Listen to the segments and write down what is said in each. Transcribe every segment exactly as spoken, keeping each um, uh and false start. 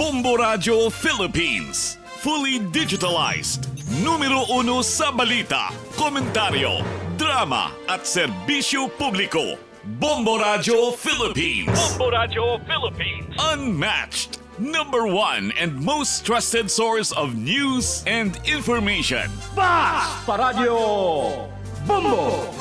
Bombo Radio Philippines, fully digitalized. Numero uno sa balita, komentaryo, drama, at serbisyo publiko. Bombo Radio Philippines. Bombo Radio Philippines. Unmatched, number one and most trusted source of news and information. Basta Radyo Bombo!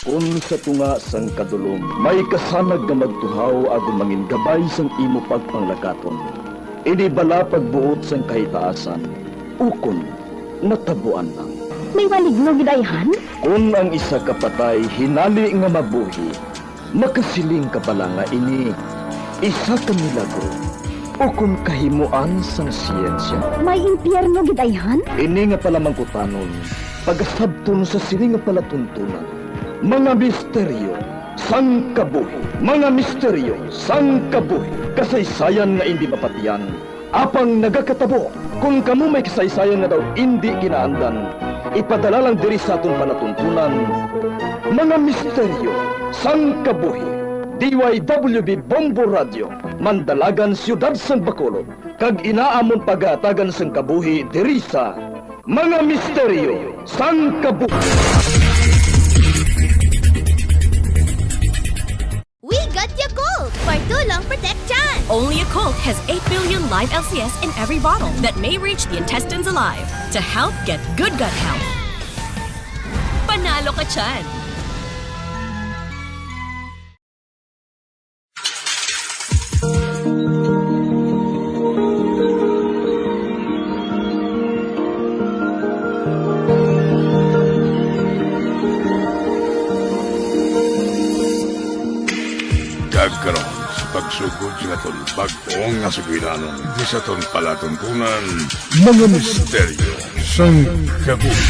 Kon sa tunga sang kadulom may kasanag nga magtuhaw agod mangin gabay sang imo pagpanglakaton, ini bala pagbuot sang kahitaasan, ukon natabuan lang. May maligno gid ayhan? Kon ang isa ka patay hinali nga mabuhi, makasiling ka bala nga ini isa ka milagro ukon kahimuan sang siyensya? May impyerno gid ayhan? Ini nga palamangkutanon pagasabton sa sini nga palatuntunan. Mga misteryo sang kabuhi. Mga misteryo sang kabuhi. Kasaysayan nga indi mapatian, apang nagakatabo. Kon kamo may kasaysayan nga daw indi ginaandan, ipadala lang diri sa aton palatuntunan. Mga misteryo sang kabuhi. D Y W B Bombo Radio, Mandalagan, Siyudad sang Bacolod, kag ina amon pagahatagan sang kabuhi diri sa Mga Misteryo sang Kabuhi. We got Yakult for too long protection. Only Yakult has eight billion live L C S in every bottle that may reach the intestines alive to help get good gut health. Panalo ka dyan! Kag karon, sa pagsugod sa aton bag-o nga sugilanon, di sa aton palatuntunan, mga misteryo sang kabuhi.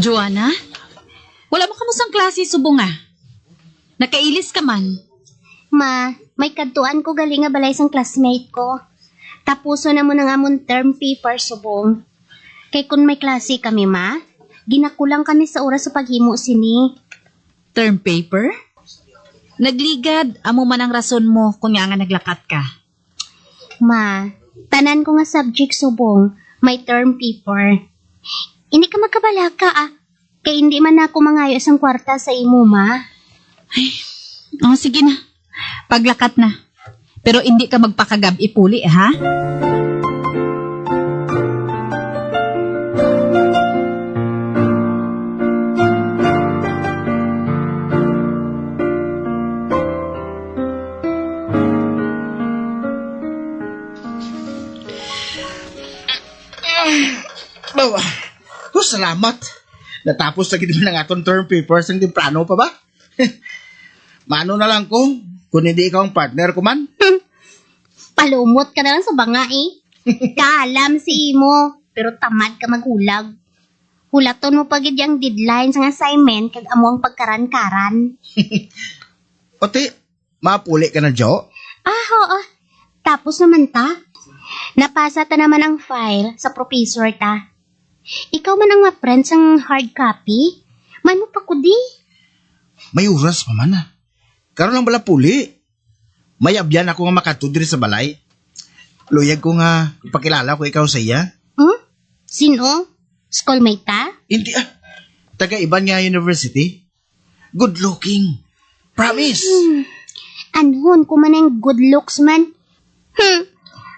Joanna? Wala man kamo sang klase subong, ah. Nakailis ka man. Ma, may kadtuan ko gali nga balay sang classmate ko. Tapuson namon ang amon term paper subong. Kay kon may klase kami, ma, ginakulang kami sa oras sa paghimo sini. Term paper? Nagligad, amo man ang rason mo kung nga nga naglakat ka. Ma, tanan ko nga subject subong may term paper. Hindi ka magkabalaka, ah, kay hindi man ako mangayo sang kwarta sa imo, ma. Ay, oh, sige na. Paglakat na. Pero hindi ka magpakagab-i puli, ha? Bawa. Oh, salamat. Natapos na gid man ang aton term paper sang temprano pa ba? Mano na lang ko, kung hindi ikaw ang partner ko man? Hmm. Palumot ka na lang sa banga, eh. Kaalam si imo, pero tamad ka maghulag. Hulaton mo pa gid ang deadline sang assignment kag amo ang pagkaran-karan. Oti, mapuli ka na, Jo? Ah, oo. Tapos naman ta. Napasa ta naman ang file sa professor ta. Ikaw man ang ma-print sang hard copy. Man mo pa ko di. May oras pa man, ah. Karon lang bala puli. May abyan ako nga makadto diri sa balay. Luyag ko nga ipakilala ko ikaw sa iya. Hmm? Sino? Schoolmate ta? Hindi, ah. Taga iban nga university. Good looking. Promise. Hmm. Anhon ko man ang good looks man. Hmm.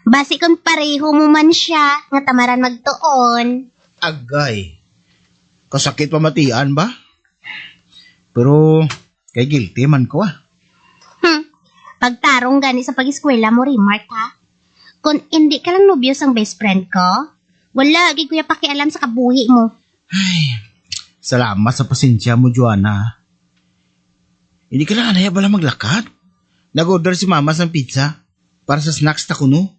Basi kon pareho mo man siya, nga tamaran magtuon. Agay. Kasakit pamatian ba? Pero kay guilty man ko, ah. Hmm. Pagtarong gani sa pag-eskwela mo, Remark, ha? Kon indi ka lang nobyo sang best friend ko, wala gid ko ya pakialam sa kabuhi mo. Ay, salamat sa pasensya mo, Joanna. Hindi ka lang anaya bala maglakat? Nag-order si Mama sang pizza para sa snacks ta kuno.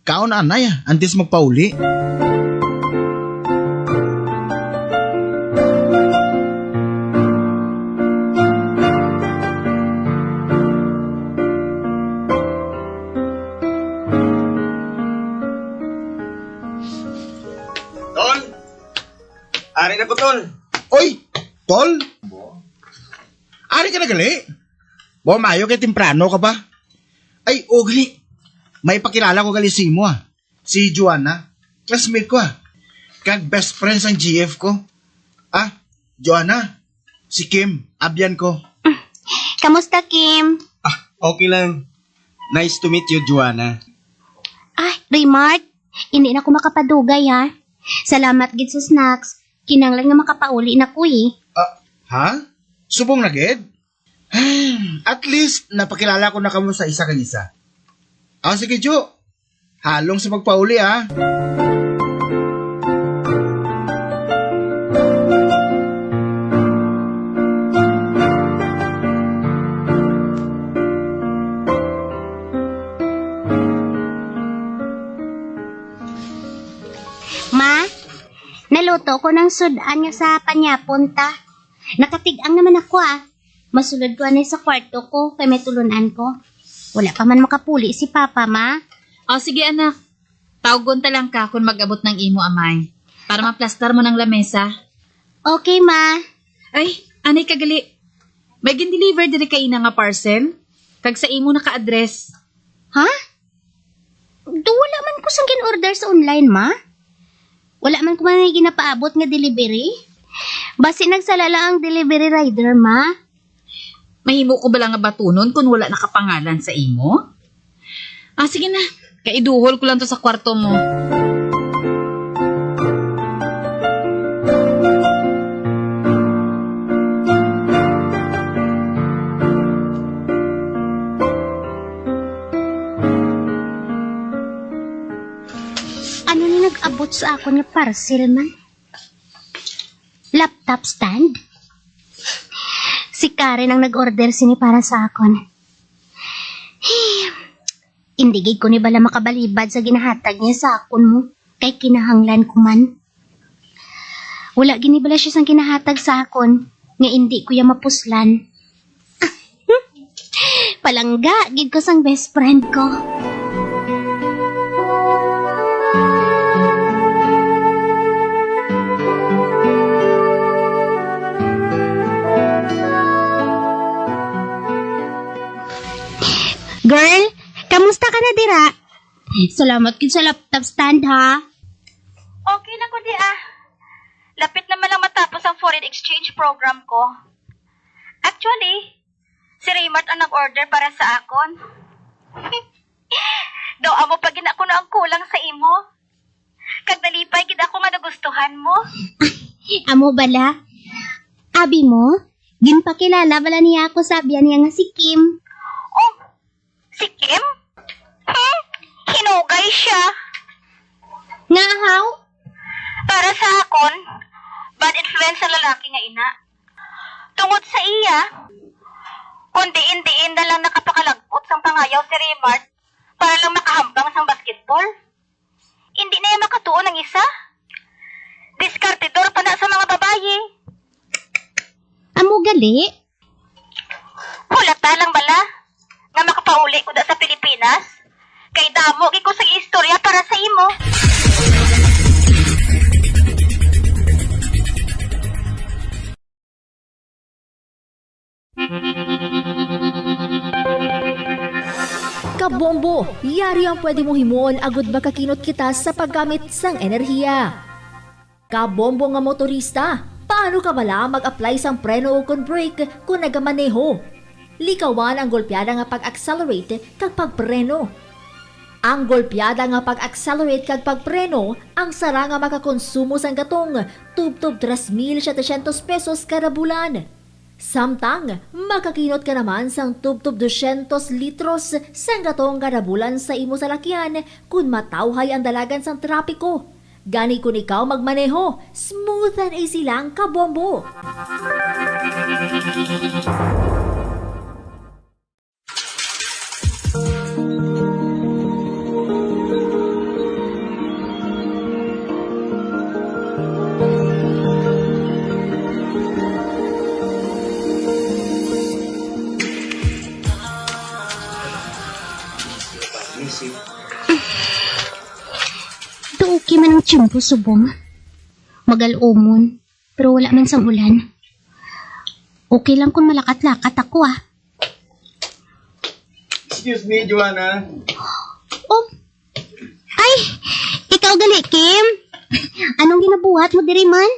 Kaon anay, ah, antes magpauli. Don, Ari na ko, tol. Oy, tol. Ari ka na gali? Bo, maayo kay temprano ka pa. Ay, o gali. May pakilala ko gali sa imo, ah. Si Joanna, classmate ko, ah. Kag best friend sang G F ko. Ah, Joanna, si Kim, abyan ko. Kamusta, Kim? Ah, okay lang. Nice to meet you, Joanna. Ah, Raymart, hindi na ko makapadugay, ha. Salamat gid sa snacks. Kinahanglan nga makapauli na ko, eh. Ah, ha? Subong na gid? At least, napakilala ko na kamo sa isa kag isa. Ah, sige, Jo. Halong sa pagpauli, ah. Ma, naluto ko ng sudan nga sa panyapon ta. Nakatig-ang naman ako, ah. Masulod ko anay sa kwarto ko kay may tulun-an ko. Wala pa man makapuli si Papa, Ma. O, sige, anak. Tawgon ta lang ka kung mag-abot ng imo amay para maplastar mo ng lamesa. Okay, Ma. Ay, anay kagali. May gin-deliver diri kay ina nga parcel, kag sa imo naka-address. Ha? Do wala man ko sang gin-order sa online, Ma. Wala man ko man ginapaabot nga delivery. Basi nagsala lang ang delivery rider, Ma. Mahimo ko bala nga batunon kon wala nakapangalan sa imo? Ah, sige na. Kay iduhol ko lang to sa kwarto mo. Ano ni nag-abot sa akon nga parcel man? Laptop stand? Si Karen ang nag-order sini para sa akon. Hindi gid ko ni bala makabalibad sa ginahatag niya sa akon mo, kay kinahanglan ko man. Wala gid ni bala siya sang ginahatag sa akon nga indi ko ya mapuslan. Palangga gid ko sang best friend ko. Girl, kamusta ka na dira? Salamat gid sa laptop stand, ha? Okay na ko di, ah. Lapit naman lang matapos ang foreign exchange program ko. Actually, si Raymart ang nag-order para sa akon. Daw amo pa gid ako na ang kulang sa imo. Kag nalipay gid ako nga nagustuhan mo. Amo bala? Abi mo, ginpakilala bala niya ako sa abyan niya nga si Kim. Oh, si Kim? Hmm? Hinugay siya. Nga, how? Para sa akon, bad influence ang lalaki nga ina. Tungod sa iya, kung diin-diin na lang nakapakalagpot sang pangayaw si Raymart para lang makahambang sang basketball. Hindi na iya makatuon ang isa. Diskartidor pa na sa mga babayi. Amo gali? Hulata lang bala nga makapauli ko da sa Pilipinas, kay damo gid ko sa istorya para sa imo. Kabombo, yari ang pwede mong himuon agud makakinot kita sa paggamit sang enerhiya. Kabombo nga motorista, paano ka bala mag-apply sang preno ukon brake kon nagamaneho? Likawan ang golpeada nga pag-accelerate kag pagpreno. Ang golpeada nga pag-accelerate kag pagpreno ang sara nga makakonsumo sang gatong tubtob tres mil setecientos pesos kada bulan. Samtang, makakinot ka naman sang tubtob dosyentos litros sang gatong kada bulan sa imo salakyan kon matawhay ang dalagan sang trapiko. Gani kon ikaw magmaneho, smooth and easy lang, kabombo. Duuki man ang tiyempo subong. Magal-umon. Pero wala man sang ulan. Okay lang kung malakat-lakat ako, ah. Excuse me, Joanna. Oh. Ay, ikaw gali, Kim. Anong ginabuhat mo diri man?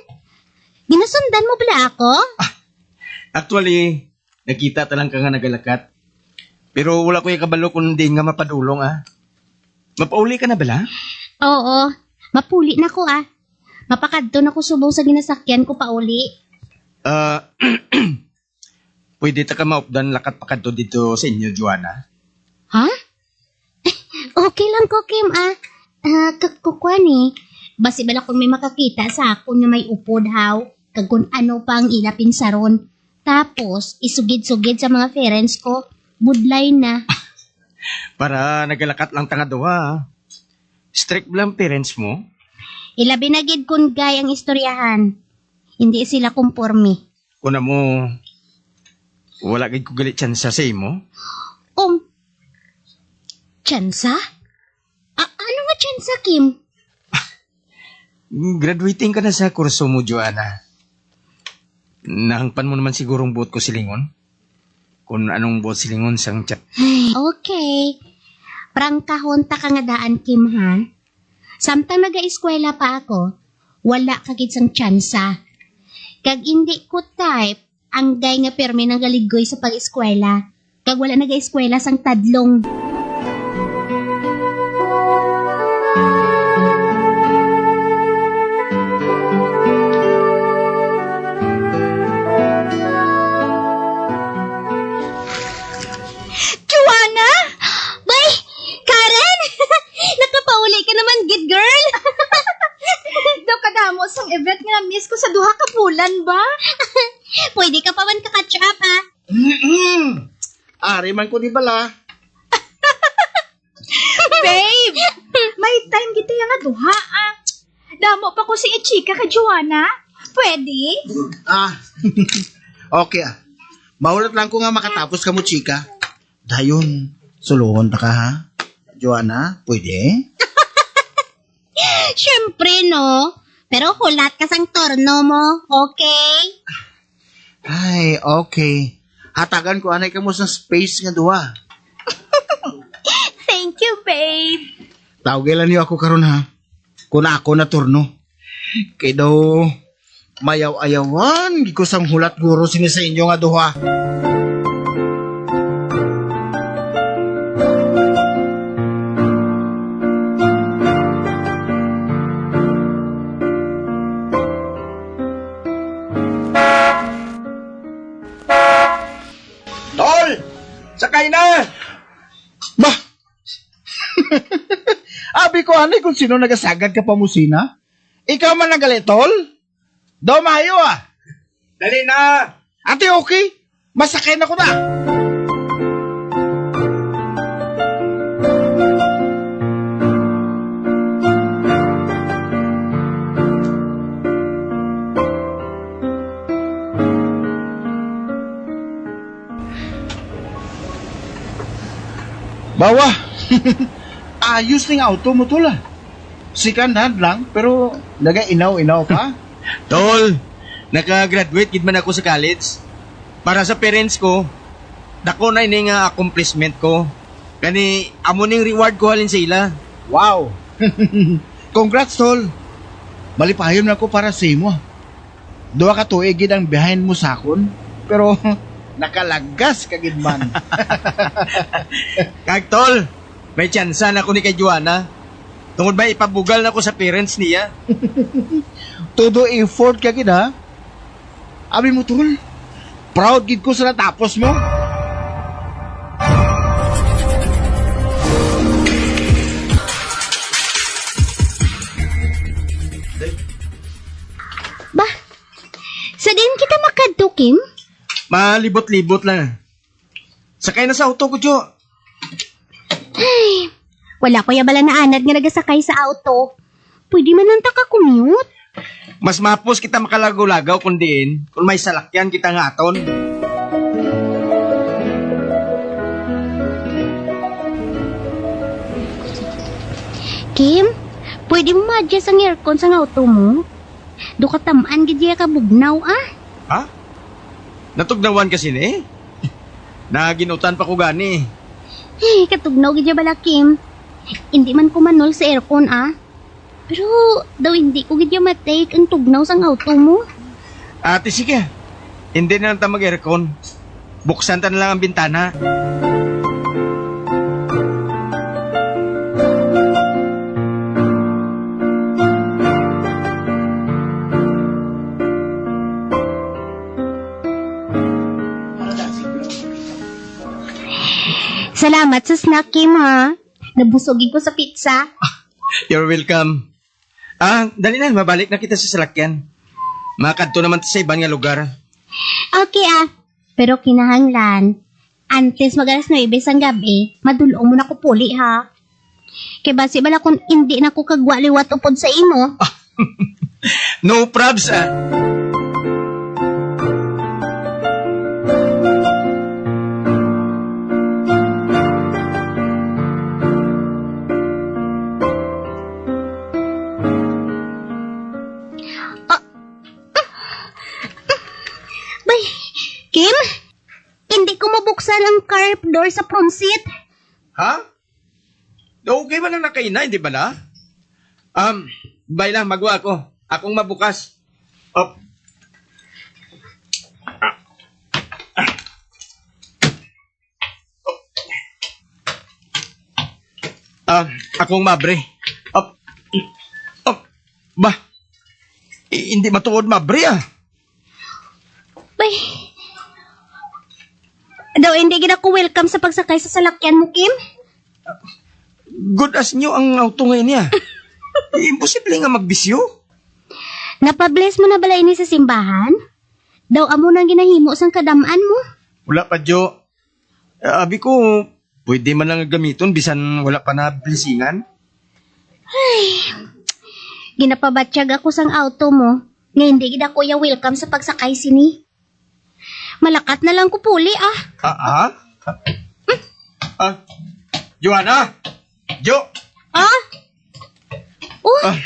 Ginasundan mo bala ako? Actually, nakita ta lang ka nga nagalakat. Pero wala ko kabalo kung diin nga mapadulong, ah. Mapauli ka na bala? Oo, mapuli na ko, ah. Mapakadto na ko subong sa ginasakyan ko pauli. Ah, pwede ta ka maupdan lakat pakadto dito sa inyo, Joanna? Ha? Okay lang ko, Kim, ah. Ah, k-, kukuan eh. Basi bala kung may makakita sa akon nga may upod, haw, kag kung ano pa ang ila pinsaron. Tapos, isugid-sugid sa mga parents ko, budlay na. Para nagalakat lang ta nga duha, ah. Strict ba lang parents mo? Ilabi na gid kun gay ang istoryahan. Hindi sila kumporme. Kuna mo, wala gid ko gali tsansa sa imo? Um, tsansa? A-, ano nga tsansa, Kim? Graduating ka na sa kurso mo, Joanna. Nahangpan mo naman siguro ang buot ko silingon. Kung anong buot silingon sang chat. Ay, okay. Prangkahon ta ka nga daan, Kim, ha? Samtang nag-eskwela pa ako, wala ka gid sang tsansa. Kag indi ko type ang gay nga pirmi nagaligoy sa pag-eskwela, kag wala nag-eskwela sang tadlong. Joanna! Bay, Karen! Nakapauli ka naman gid, girl! Daw kadamo sang event nga na-miss ko sa duha ka bulan ba? Pwede ka pa man ka-catch up, ah. Ari man ko di bala. Babe, may time kita nga duha, ah. Damo pa ko sing ichika kay Joanna. Pwede? Ah, okay, ah. Mahulat lang ko nga makatapos ka mo, chika. Dayon, suluhon ta ka, ha? Joanna, pwede? Siyempre, no? Pero hulat ka sang turno mo, okay? Ay, okay. Hatagan ko anay kamo sa space nga duha. Thank you, babe. Tawgay lang niyo ako karon, ha? Kung ako na turno. Kay daw, mayaw-ayawan gid ko sang hulat guro sini sa inyo nga duha. Tol! Sakay na! Bah! Abi ko, ani, kung sino nagasagad ka pa mo sina? Ikaw man ang gali, tol? Daw maayo, ah. Dali na. Ate, okay. Masakay na ko na. Bawa. Ayos ning auto mo, tol, ah. Second hand lang, pero nagainaw-inaw pa. Tol, naka-graduate gid man ako sa college. Para sa parents ko, dako na ini nga accomplishment ko. Kani, amo ning reward ko halin sa ila. Wow! Congrats, tol. Malipayon ako para sa imo. Duha ka tuig gid ang behind mo sa akon, pero nakalagas ka gid man. Kag, tol, may tsansa na ko ni kay Joanna. Tungod ba ipabugal na ko sa parents niya? Todo effort ka gid, ha? Abi mo, tol, proud gid ko sa natapos mo. Ba, sa diin kita makadto, Kim? Malibot-libot lang. Sakay na sa auto ko, Jo. Ay, wala ko ya bala naanad nga nagasakay sa auto. Pwede man lang ta ka-commute. Mas mapos kita makalagaw-lagaw kung diin, kung may salakyan kita nga aton. Kim, pwede mo ma-adjust ang aircon sa auto mo? Do katam-an gid iya kabugnaw, ah. Ha? Natugnawan ka sini? Naginutan pa ko gani. Ay, katugnaw gid iya bala, Kim. Hindi man ko manol sa aircon, ah. Pero daw hindi ko gid iya matake ang tugnaw sang auto mo. Ate, sige. Hindi na lang ta mag-aircon. Buksan ta na lang ang bintana. Salamat sa snack, Kim, ha? Nabusog ko sa pizza. You're welcome. Ah, dali na, mabalik na kita sa salakyan. Makadto naman ta sa iban nga lugar. Okay, ah. Pero kinahanglan, antes mag alas nuebe sang gab-i, madul-ong mo na ko puli, ha? Kay basi bala kung indi na ko kagwa liwat upod sa imo. No probs, ah. Ah. Bay, Kim, hindi ko mabuksan ang car door sa front seat. Ha? Okay man ang nakaina, hindi bala? Um, bay lang, magwa ako. Akong mabukas. Op. Ah, akong mabre. Op. Op. Ba? I- hindi matuod mabre, ah. Bay. Daw hindi gid ako welcome sa pagsakay sa salakyan mo, Kim. Good as new ang auto ngayon niya. Imposible nga magbisyo. Napabless mo na bala ini sa simbahan? Daw amo nang ginahimo sang kadam-an mo? Wala pa, Jo. Abi ko, pwede man lang gamiton bisan wala pa na blessingan. Ay, ginapabatyag ako sang auto mo nga hindi gid ako ya welcome sa pagsakay sini. Malakat na lang ko puli, ah. Ah, ah? Ah, Joanna? Jo? Ah? Oh, ah,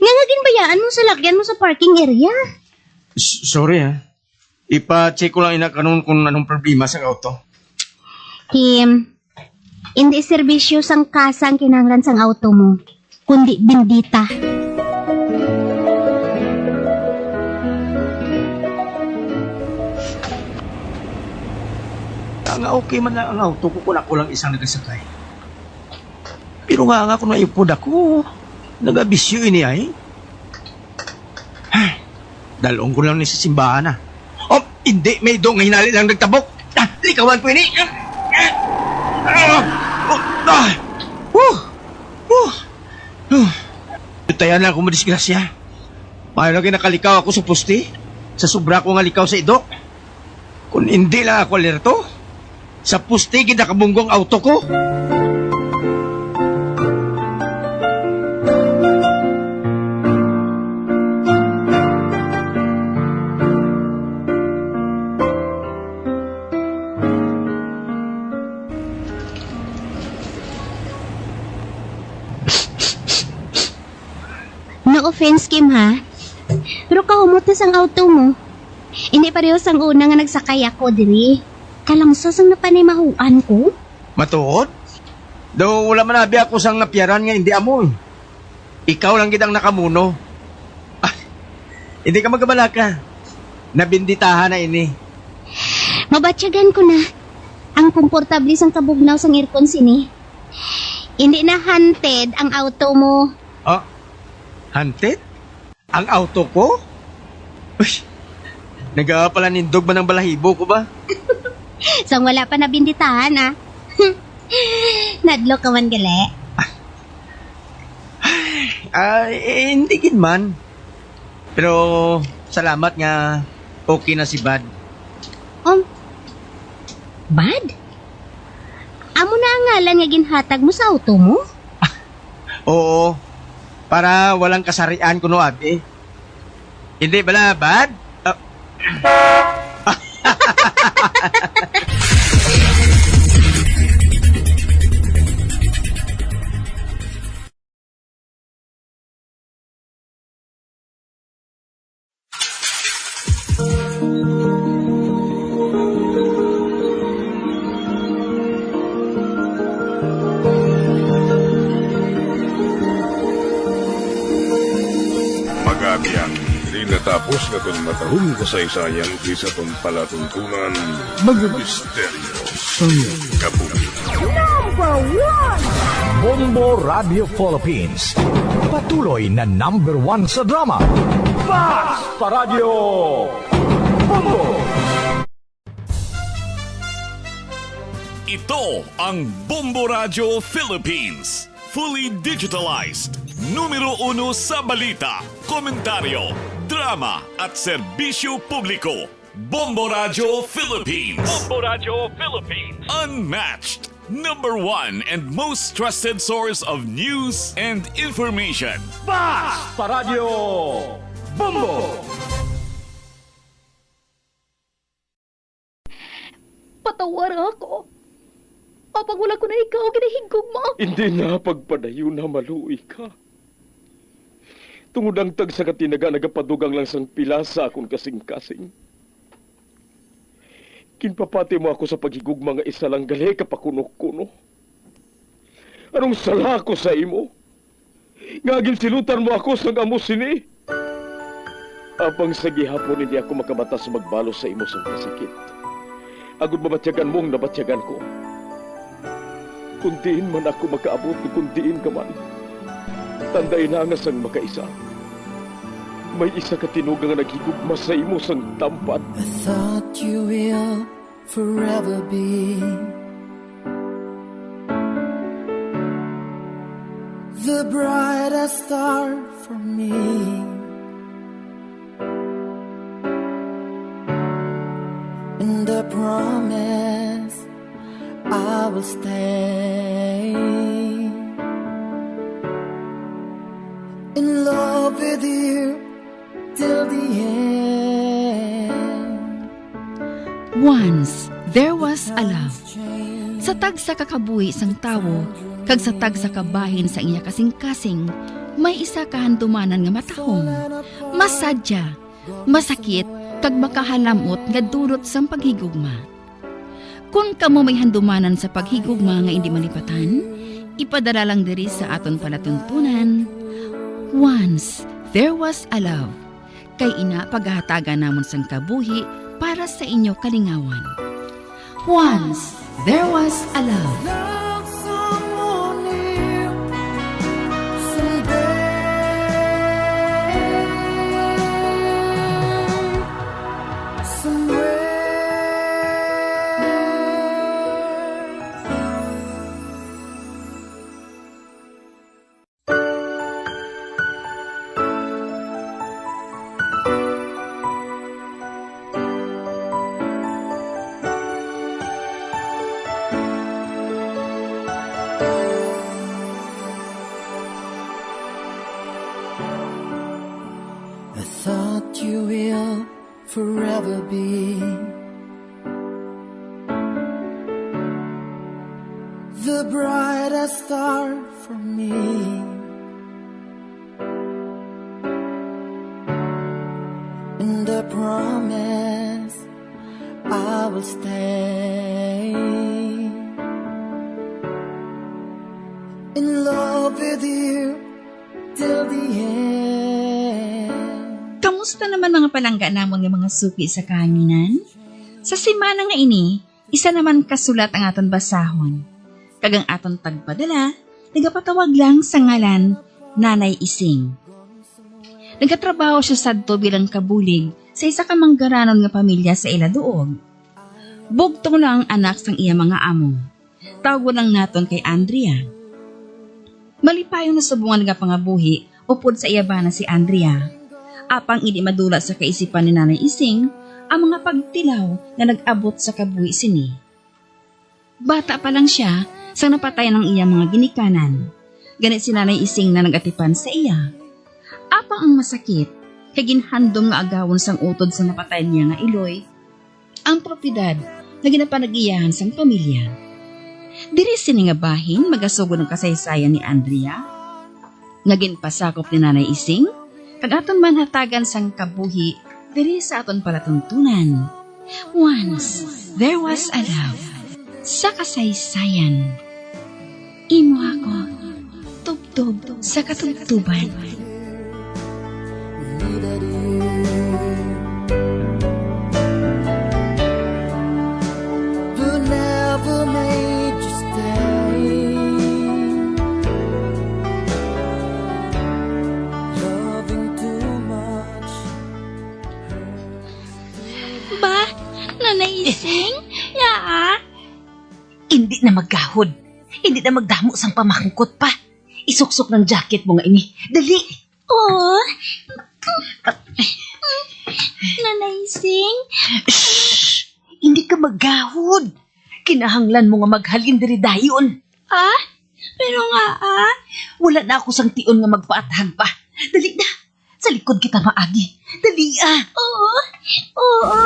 nga nga ginbayaan mo sa lagyan mo sa parking area? S- sorry, ah. Ipa-check ko lang ina kanon kung anong problema sa auto. Kim, hindi serbisyo sang kasa ang kinahanglan sang auto mo, kundi bendita. Nga okay man lang ang auto ko kung ako lang isang nagasakay. Pero nga nga kung naipod ako, nagabisyo ini ay. Dalong ko lang ni sa simbahan, ah. Oh, hindi, may dong hinali lang nagtabok. Ah, likawan ko ini. Ah, ah, ah, ah. Huh. Huh. Huh. Tayan lang ako madisgrasya. Maayo lagi nakalikaw ako sa poste. Sa sobra ko nga likaw sa idok. Kung hindi lang ako alerto, sa poste gid nakabunggo ang auto ko. No offense, Kim, ha? Pero kahumot na sang auto mo. Hindi pareho sang una nga nagsakay ako diri. Kalangsa sang napanimahuan ko. Matuod? Daw wala man abi ako sang napiyaran nga hindi amo, eh. Ikaw lang gid ang nakamuno. Ah, hindi ka magabalaka. Nabinditahan na ini. Mabatyagan ko na. Ang komportable sang kabugnaw sang aircon sini. Hindi na haunted ang auto mo. Ah, haunted? Ang auto ko? Uy, nagapalanindog man ang balahibo ko ba? Sang wala pa nabinditahan, ah. Nadlo ka man gali. Ah, eh, hindi gid man. Pero salamat nga okay na si Bad. Um, Bad? Amo na ang ngalan nga ginhatag mo sa auto mo? Oo, para walang kasarian kuno abi. Hindi bala, Bad? Ah. Di natapos nga kon matahom kasaysayan kisa kon palatuntunan, mga misteryo sang kabuhi. Number one! Bombo Radio Philippines. Patuloy na number one sa drama. Basta Radio Bombo! Ito ang Bombo Radio Philippines. Fully digitalized. Numero uno sa balita, komentaryo, drama, at serbisyo publiko. Bombo Radio Philippines. Bombo Radio Philippines. Unmatched. Number one and most trusted source of news and information. Basta Radio Bombo! Patawara ako. Apang wala ko na ikaw ginahigugma. Hindi na pagpadayon na maluoy ka. Tungod ang tagsa ka tinaga nagapadugang lang sang pila sa akon kasing-kasing. Ginpapati mo ako sa paghigugma nga isa lang gali ka pakuno-kuno. Anong sala ko sa imo? Nga ginsilutan mo ako sang amo sini? Apang sa gihapon hindi ako makabatas magbalos sa imo sang kasakit, agod mabatyagan mo ang nabatyagan ko. Kung diin man ako makaabot, kung diin ka man, tanday na nga sang makaisa, may isa ka tinuga nga naghigugma sa imo sang tampad. I thought you will forever be the brightest star for me. And I promise I will stay in love with you till the end. Once there was a love. Sa tagsa ka kabuhi sang tawo kag sa tagsa ka bahin sang iya kasing-kasing, may isa ka handumanan nga matahom, masadya, masakit, kag makahalam-ot nga dulot sang paghigugma. Kon kamo may handumanan sa paghigugma nga indi malipatan, ipadala lang diri sa aton palatuntunan, Once There Was a Love. Kay ina, pagahatagan namon sang kabuhi para sa inyo kalingawan. Once There Was a Love. Love someone new someday, somewhere. I thought you will forever be the brightest star for me. And I promise I will stay in love with you till the end. Kamusta naman, mga palangga namon nga mga suki sa kahanginan? Sa semana nga ini, isa naman ka sulat ang aton basahon, kag ang aton tagpadala nagapatawag lang sa ngalan Nanay Ising. Nagatrabaho siya sadto bilang kabulig sa isa ka manggaranon nga pamilya sa ila duog. Bugtong lang ang anak sang iya mga amo. Tawgon lang naton kay Andrea. Malipayon na subong nga nagapangabuhi upod sa iya bana si Andrea. Apang indi madula sa kaisipan ni Nanay Ising ang mga pagtilaw nga nag-abot sa kabuhi sini. Bata pa lang siya sang napatay ang iya mga ginikanan. Gani si Nanay Ising na nag-atipan sa iya. Apang ang masakit, kay ginhandom nga agawon sang utod sa napatay niya nga iloy ang propiedad nga ginapanag-iyahan sang pamilya. Diri sini nga bahin magasugod ang kasaysayan ni Andrea, nga ginpasakop ni Nanay Ising, kag aton man hatagan sang kabuhi diri sa aton palatuntunan. Once There Was a Love. Sa kasaysayan, imo ako tubtob sa katubtoban. Nanay Ising, yaa? Hindi na maggahod. Hindi na magdamo sang pamangkot pa. Isuksok ang jacket mo nga ini. Dali. Oh. Nanay Ising? Shh! Hindi ka maggahod. Kinahanglan mo nga maghalin diri dayon. Ah? Pero nga, ah? Wala na ako sang tion nga magpaathag pa. Dali na. Sa likod kita maagi. Dali, ah. Oo. Oo.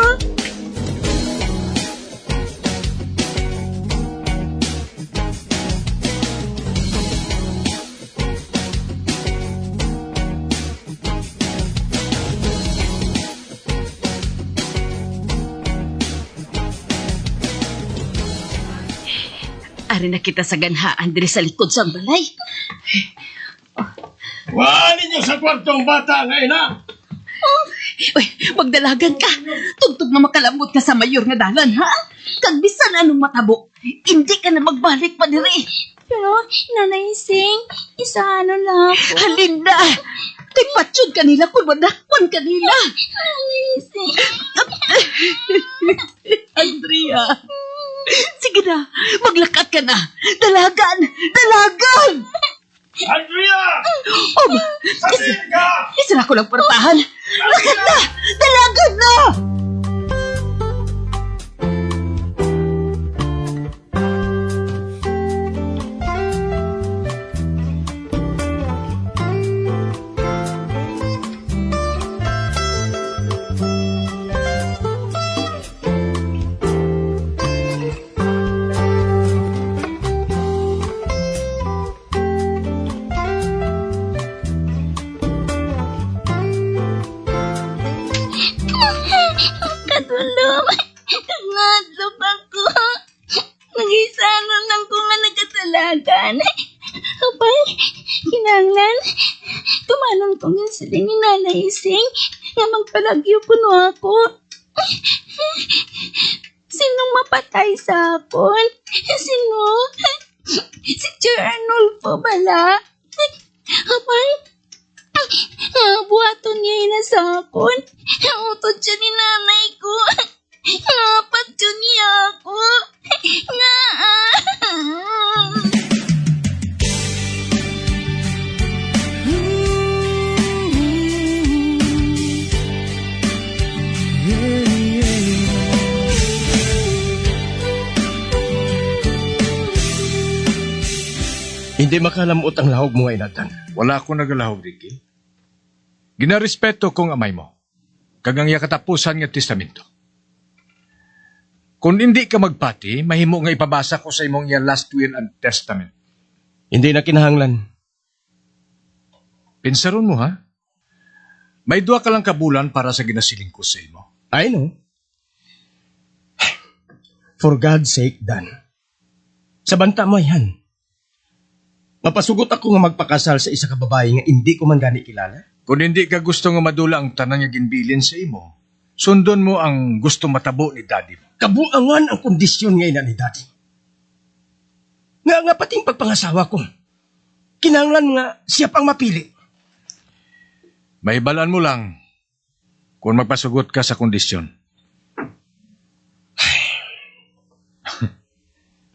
Ari na kita sa ganhaan diri sa likod sang balay. Kuha ninyo sa kwarto ang bata nga ina. Uy, magdalagan ka. Tubtob nga makalambot ka sa mayor nga dalan, ha? Kag bisan anong matabo, hindi ka na magbalik pa diri. Pero, Nanay Sing, isa ano lang ako. Halin na! Kay patyon ka nila kung madakpan ka nila. Nanay Sing. Andrea, sige na, maglakat ka na. Dalagan! Dalagan! Andrea! Oh, Sabihin ka! Isara ko lang portahan. Lakat na! Dalagan na! Kadulom, ngadlok ako. Nagisanon lang ko nga nagkadalagan. Apay, kinahanglan tumanon ko ang siling ni Nanay Ising nga magpalagyo kuno ako. Sinong mapatay sa akon? Sino? Si Sir Arnulfo bala? Apay, buhaton niya ina sa akon. Utod siya ni nanay ko. Patyon niya ako. Nga. Hindi makalamot ang lahog mo nga inatan. Wala ako nagalahog, Ricky. Ginarespeto ko ang amay mo, kag ang iya katapusan nga testamento. Kung hindi ka magpati, mahimo nga ipabasa ko sa imong iya last will and testament. Hindi na kinahanglan. Pinsaron mo, ha? May duha ka lang ka bulan para sa ginasiling ko sa imo. I know. For God's sake, Dan. Sa banta mo, ayhan. Mapasugot ako nga magpakasal sa isa ka babayi nga indi ko man gani kilala? Kon indi ka gusto nga madula ang tanan nga ginbilin sa imo, sundon mo ang gusto matabo ni daddy mo. Kabuangan ang kondisyon nga ina ni daddy. Nga, nga pati ang pagpangasawa ko, kinahanglan nga siya pang mapili. Mahibalaan mo lang kung magpasugot ka sa kondisyon.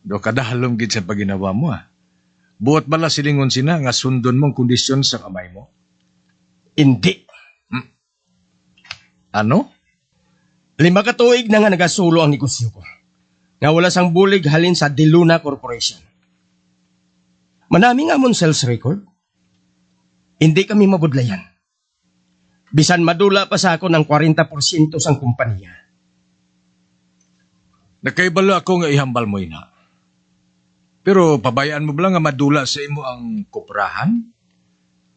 Do kadahom gid sa pagginawa mo, ah. Buot bala silingon sina nga sundon mo ang kondisyon sa amay mo? Indi. Hmm. Ano? Lima ka tuig na nga nagasulo ang negosyo ko, nga wala sang bulig halin sa Deluna Corporation. Manami nga amon sales record. Hindi kami mabudlayan. Bisan madula pa sa akon ang kwarenta porsyento sang kompanya. Nakahibalo ako nga ihambal mo ina. Pero pabayaan mo bala nga madula sa imo ang koporahan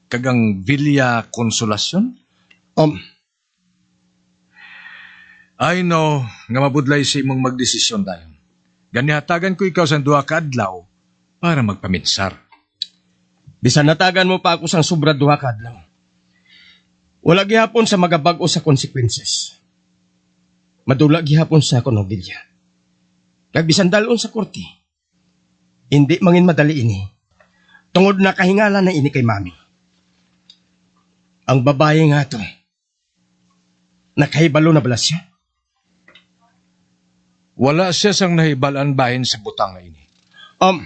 kag ang Villa Consolacion? Um, I know nga mabudlay sa imong magdesisyon dayon. Gani hatagan ko ikaw sang duha ka adlaw para magpaminsar. Bisan natagan mo pa ako sang sobra duha ka adlaw, wala gihapon sa magabag-o sa consequences. Madula gihapon sa akon ang Villa. Kag bisan dal-on sa korte, hindi mangin madali ini, tungod nakahingala na ini kay Mami. Ang babayi nga ato, nakahibalo na bala siya? Wala siya sang nahibal-an bahin sa butang nga ini. Um,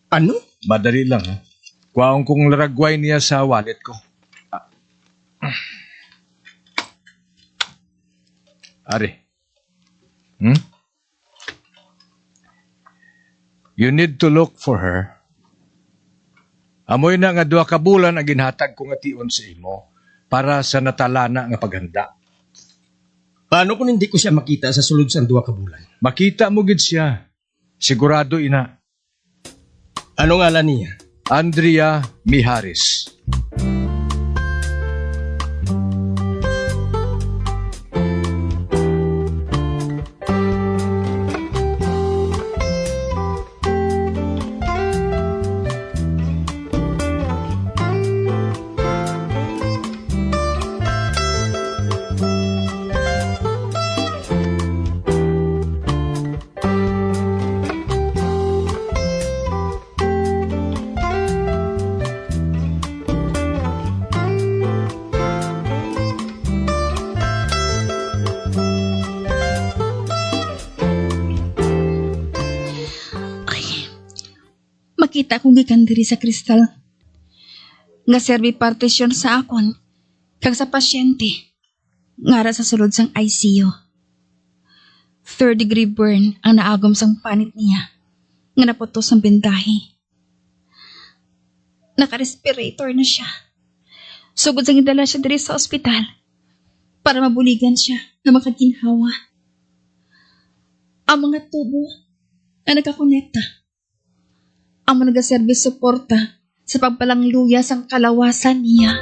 ano? Madali lang, ha? Kwaon kong laragway niya sa wallet ko. Ah. Ari. Hmm? You need to look for her. Amoy na nga duha ka bulan ang ginhatag ko nga tion sa imo para sa natalana nga paghanda. Paano kung hindi ko siya makita sa sulod sang duha ka bulan? Makita mo gid siya. Sigurado ina. Ano ngalan niya? Andrea Mijares. Ay, makita ko gikan diri sa kristal nga serbi partition sa akon kag sa pasyente nga ara sa sulod sang I C U. Third degree burn ang naagom sang panit niya nga naputos sang bendahe. Naka-respirator na siya. Sugod sang gidala siya diri sa ospital para mabuligan siya nga makaginhawa. Ang mga tubo nga nagakonekta amo nagaserbi suporta sa pagpalangluya sang kalawasan niya.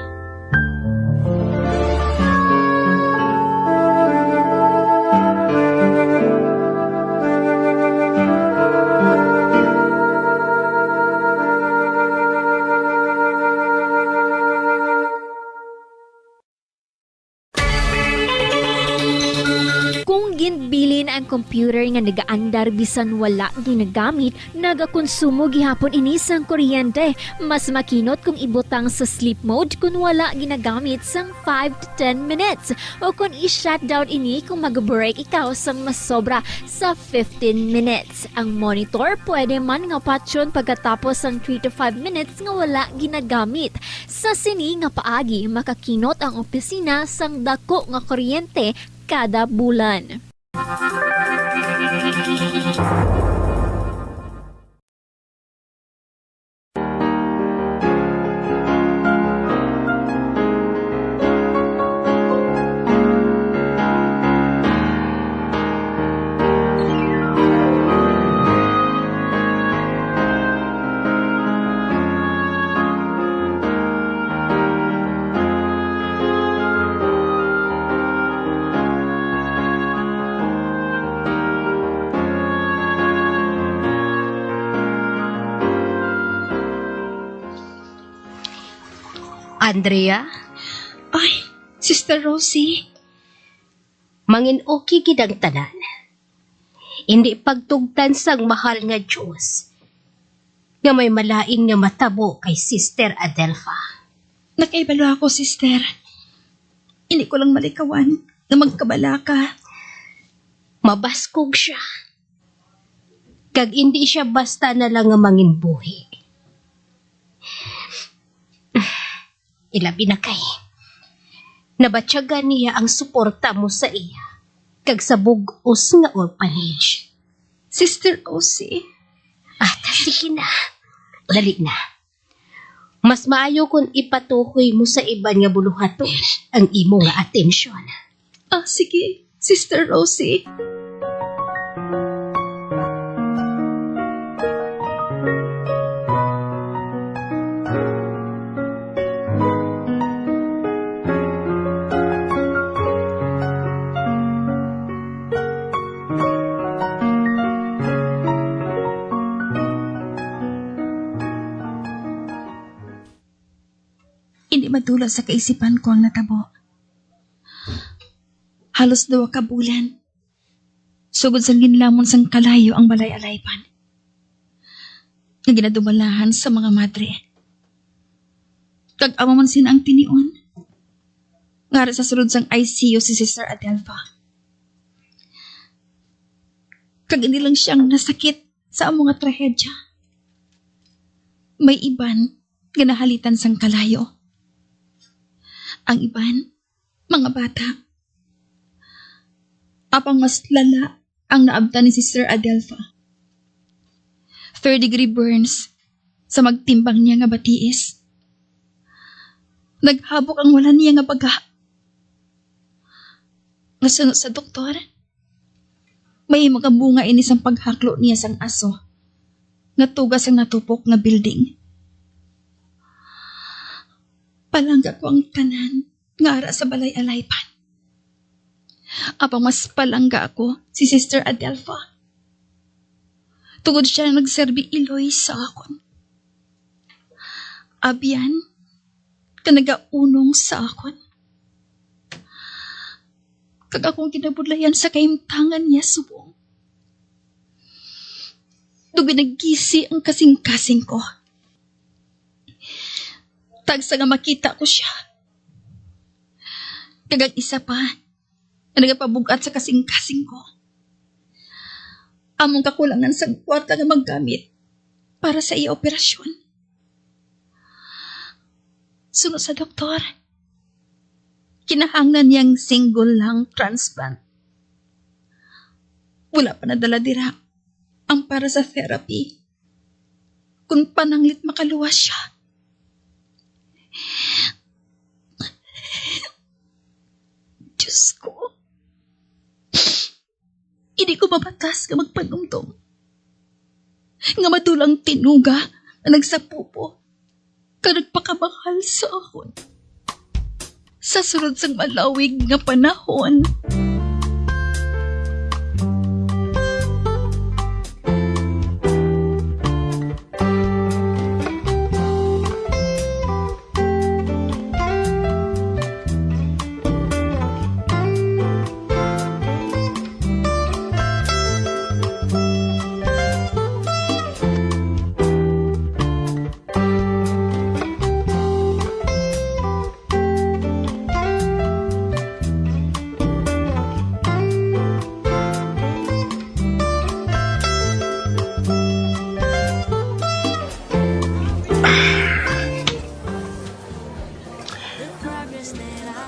Kung ginbilin ang computer nga nagaandar bisan wala ginagamit, nagakonsumo gihapon ini sang kuryente. Mas makinot kung ibutang sa sleep mode kung wala ginagamit sang five to ten minutes, o kung i-shutdown ini kung mag-break ikaw sang masobra sa fifteen minutes. Ang monitor pwede man nga patyon pagkatapos sang three to five minutes nga wala ginagamit. Sa sini nga paagi, makakinot ang opisina sang dako nga kuryente kada bulan. Andrea? Ay, Sister Rosie. Mangin-okay gid ang tanan. Indi pagtugtan sang mahal nga Dios nga may malain nga matabo kay Sister Adelfa. Nakaibalo ako, Sister. Indi ko lang malikawan nga magkabalaka. Mabaskog siya. Kag indi siya basta na lang nga manginbuhi. Ilabi na kay nabatyagan niya ang suporta mo sa iya kag sa bug-os nga orphanage. Sister Rosie. Ah, sige na. Dali na. Mas maayo kon ipatuhoy mo sa iban nga buluhaton ang imo nga atensyon. Ah, sige, Sister Rosie. Hindi madula sa kaisipan ko ang natabo. Halos duha ka bulan, sugod sang ginlamon sang kalayo ang balay alayban nga ginadumalahan sa mga madre. Kag amo man sina ang tinion nga ara sa sulod sang I C U si Sister Adelfa. Kag hindi lang siya ang nasakit sa amo nga trahedya. May iban nga nahalitan sang kalayo. Ang iban, mga bata. Apang mas lala ang naabtan ni Sister Adelpha. Third degree burns sa magtimbang niya nga batiis. Naghabok ang wala niya nga baga. Nga suno sa doktor, may mga bunga ini sang paghaklo niya sang aso nga tuga sang natupok nga building. Palangga ko ang tanan nga ara sa balay alaypan. Apang mas palangga ako si Sister Adelpha, tungod siya ang nagserbi iloy sa akon. Abyan ka nagaunong sa akon, kag akong ginabudlayan sa kahimtangan niya subong. Dugi nagisi ang kasing-kasing ko. Tagsa nga makita ko siya. Kag ang isa pa, nga nagapabug-at sa kasing-kasing ko. Among kakulangan sang kwarta nga maggamit para sa iya operasyon. Suno sa doktor, kinahanglan niyang single lung transplant. Wala pa nadala dira ang para sa therapy. Kung pananglit makaluwas siya. Diyos ko. Hindi ko mabatas nga magpanumdom nga madulang tinuga nga nagsapupo kag nagpakamahal sa akon sa sulod sang malawig nga panahon.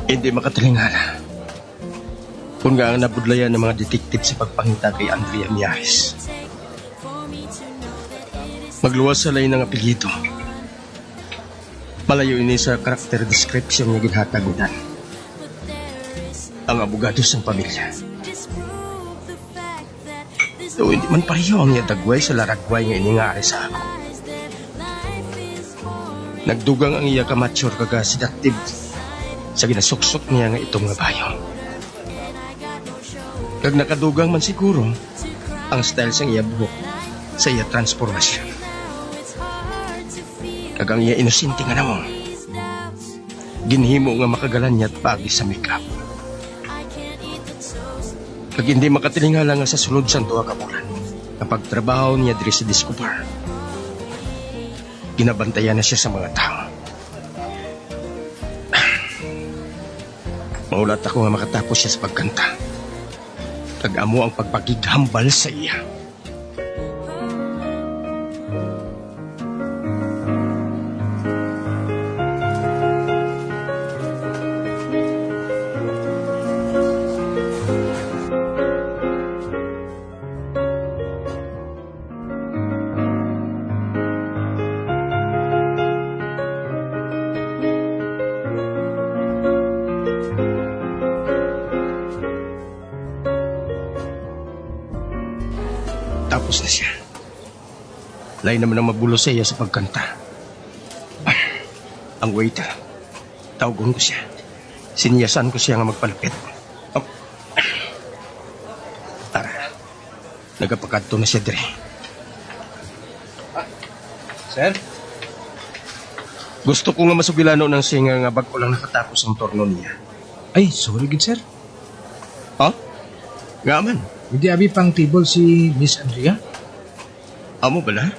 Hindi makatalingala. Kung nga ang nabudlayan ng mga detective sa pagpangita kay Andrea Miyares. Magluwas sa lain ng apelyido. Malayo ini sa character description nga ginhatag ni Dan, ang abogado sang pamilya. Daw hindi man pareho ang iya dagway sa laragway nga ini nga ari sa ako. Nagdugang ang iya ka-mature kag ka-seductive sa ginasuksok niya nga itom nga bayo. Kag nakadugang man siguro ang style sang iya buhok sa iya transformasyon. Kag ang iya inosente nga nawong ginhimo nga makagalanyat paagi sa makeup. Kag hindi makatilingala nga sa sulod sang duha ka bulan nga pagtrabaho niya diri sa Disco Bar, ginabantayan na siya sa mga tawo. Mahulat ako nga makatapos siya sa pagkanta, kag amo ang pagpakighambal sa iya. Tapos na siya. Lain naman ang mabulos sa iya sa pagkanta. Ang waiter, tawgon ko siya. Sinyasan ko siya nga magpalapit. Oh. Tara. Nagapakadto na siya diri. Sir? Gusto ko nga masugilanon ang singer nga bag-o lang nakatapos ang turno niya. Ay, sorry gid, sir. Ha? Nga man? Hindi abi pang table si Miss Andrea? Amo bala?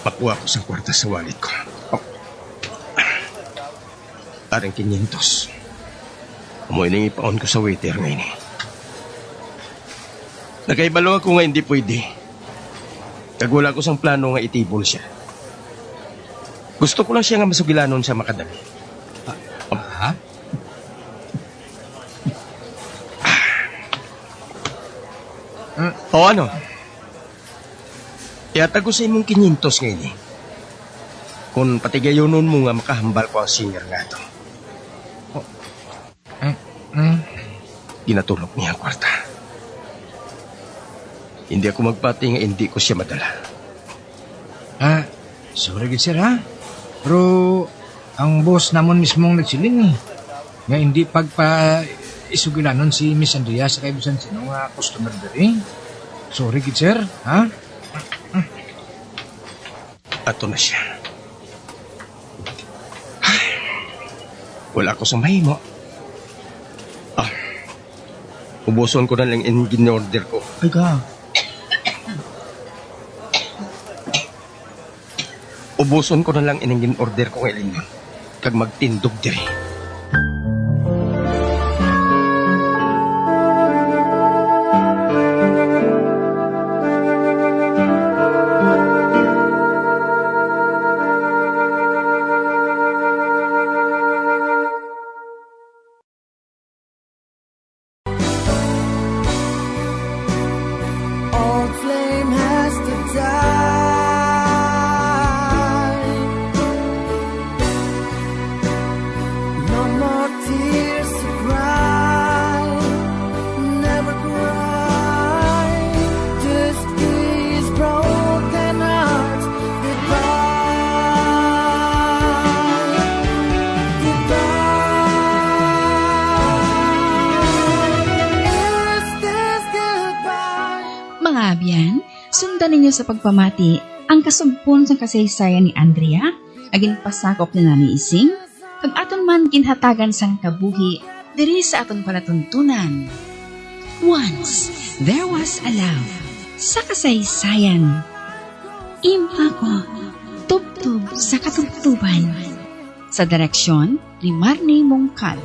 Makuha ko sa kwarta sa wallet ko. Oh. Aring kinyentos. Amo ining ipaon ko sa waiter nga ini. Nakahibalo ako nga hindi pwede. Kag wala ko sang plano nga itibol siya. Gusto ko lang siya nga masugilanon sa makadali. Ah, ha? Ah. O ano? Ihatag ko sa imong kinyentos nga ini. Kung patigayunon mo nga makahambal ko ang singer nga ato. Mm, mm. Ginatulok niya ang kwarta. Hindi ako magpati nga hindi ko siya madala. Ah, sorry gid, sir, ha? Pero ang boss namon mismo ang nagsiling, eh, nga hindi pagpaisugilanon si Miss Andrea sa kay bisan sino nga customer diri. Sorry gid, sir, ha? Ato na siya. Ay, wala ko sa mahimo. Ah, ubuson ko na lang in gin-order ko. Ay ka. Ubuson ko na lang ining gin-order ko nga ilingon, kag magtindog diri. Old flame has to die. No more tears to cry. Never cry. Just these broken hearts. Goodbye. Goodbye. Is this goodbye? Mga abyan, sundan ninyo sa pagpamati ang kasugpon sang kasaysayan ni Andrea, nga ginpasakop ni Nanay Ising, kag aton man ginhatagan sang kabuhi diri sa aton palatuntunan. Once, there was a love. Sa kasaysayan. Impako, tubtob sa katubtoban. Sa direksyon ni Marnie Mongkal.